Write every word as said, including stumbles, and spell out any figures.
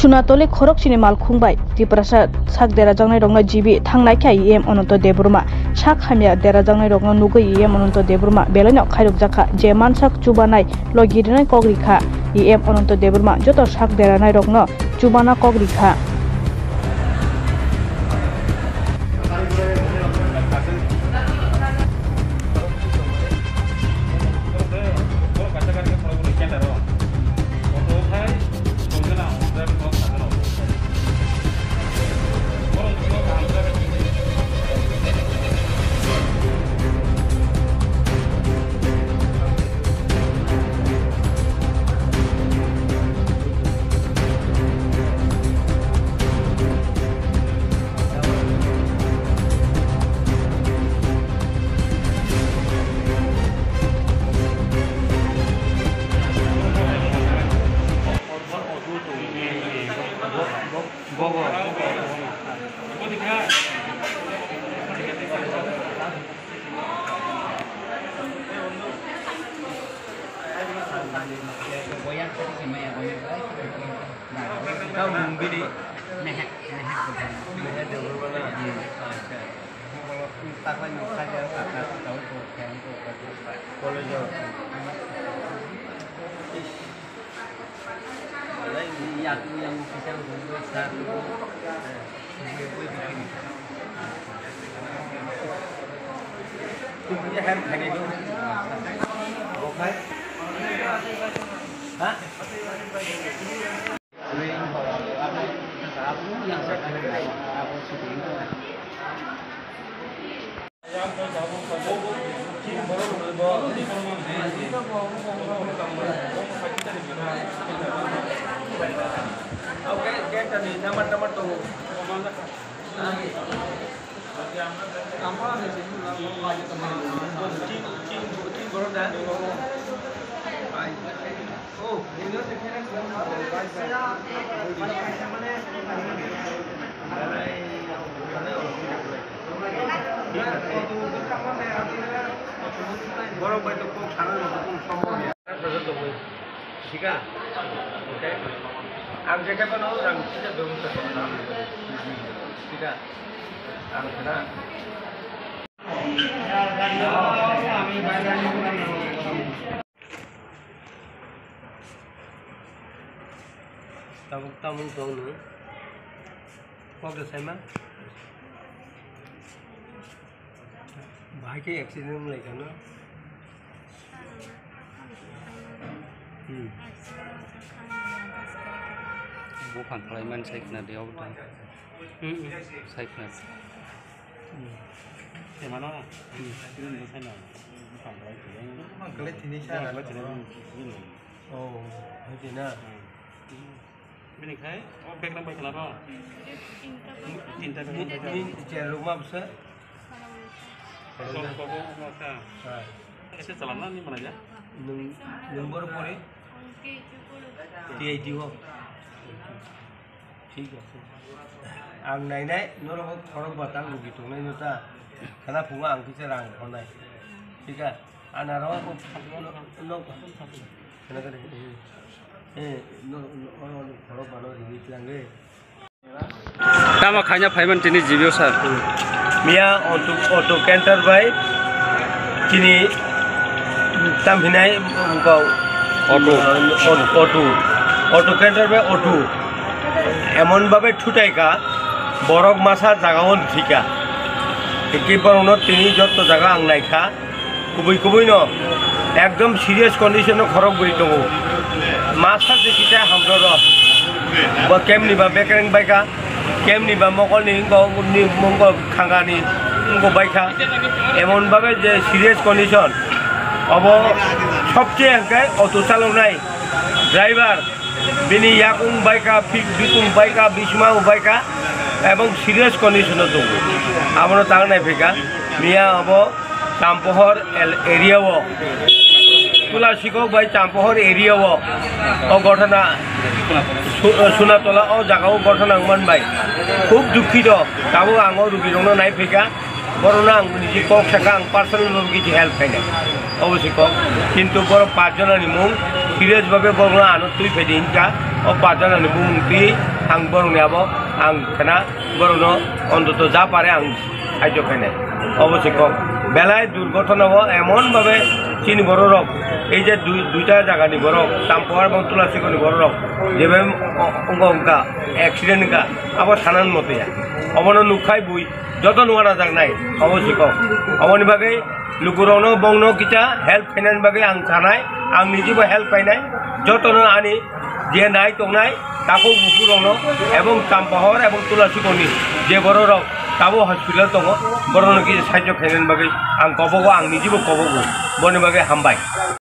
Sunatoli khoroksini malkhung bai Tiprasa sak derajaknairokno jibi thangnai kha E M Ananto Debbarma. Sak hamya derajaknairokno nugwi E M Ananto Debbarma belaino khairokjakha je mansak chubanai logi rinai kok rikha. E M Ananto Debbarma joto sak deranairokno chubana kok rikha. Tao mung bini? Mehek, mehek. Mehek Debbarma na? Hmm. Acha. Taklai no khaja, taklai taklai ko khen ko ko. College o. Ish. Alai ni yak yang kisang bungwe sa. Bungwe bungwe bikin. Tum ye hem khani do. Bokhai. Ha? Borok bai to kok sana no kok somo ya. Thik a? Okay. Ang je khe phano ang sida bebostha khe. Thik a? Ang sana. Tabuk tamung tong nung. Kok de saima. Bahai khe accident wng lai kha no? Hmm. Buphang khlai mani sai khna de obo tang. Hmm, hmm. Sai khna. Hmm. Emano? Hmm. Buphang khlai thini. Buphang khlai thini sa. Buphang khlai thini. Oh, hai de na. Hmm. Bini khai, o background bai khna ro. Tinta background bai khna. Ni, ni chair room ma bwsa? Kosong, kosong, kosong sa. Hai. Ese chalam na ni mana ja? Nung, nung boro pore? T I T o. Thik ase. Ang nainai, norok khorok batang rugi tongnai no ta. Khana phungo ang kisa rang honai. Thik a? Ana ro, no, no, khana kare. Eh, no, no, oro, oro, khorok bano rigi tlang, eh. Tamo khaina phaiman tini G B O sir? Miya auto, auto canter bai tini tam hinai, um, kau, auto. Um, auto, auto, auto canter bai auto. Emon babe thutai ka, borok masa jaga o thika. Eki borok no tini jotto jaga ang nai kha. Kubui kubui no ekdom serious condition no khorok bui tongo. Masa je kita hamro ro. Bo kemni ba bekereng baika, kemni ba mokol ni wngko, ni wngko khangani wngko baika. Emon babe je serious condition. Obo sobche hwnkhe auto chaloknai driver. Bini yakung baika, bikung baika, bismao baika, ebong serious condition o tongo. Abono tang nai phaika, miya abo Champohor el-, area o, Tulasikok bai Champohor area o, o ghotona, Su-, Sunatola o jaga o ghotona wngman bai. Khub dukhito, tabuk ang o rugi rokno nai phaika. Borokno ang niji kok sakha, ang personal bhabe kisi help khainai. Obo se kok. Kintu borok pach jona ni mung serious bhabe borokno ano twi phaidi hinka. O pach jona ni bumung twi Ang borokni abo ang khna borokno ontoto ja pare ang sahajyo khainai. Obo se kok. Belai durghotonao emon bhabe chini bororok ei je dui, duita jagani borok, Champohar ebong Tulasikhorni bororok jebe o-, ongka ongka accident wngkha, abo sanan motoya. Obono nukkhai bui joto nukha najaknai, obo se kok. Oboni bagwi lukurokno bongno kisa help khainani bagwi ang sanai, ang nijibo help khainai, jotono ani je nai tongnai takhuk bukurokno ebong Champohar ebong Tulasikhorni je bororok tabo hospital tongo, borokno kisa sahajyo khainani bagwi ang kobogo, ang nijibo kobogo, boni bagwi hambai.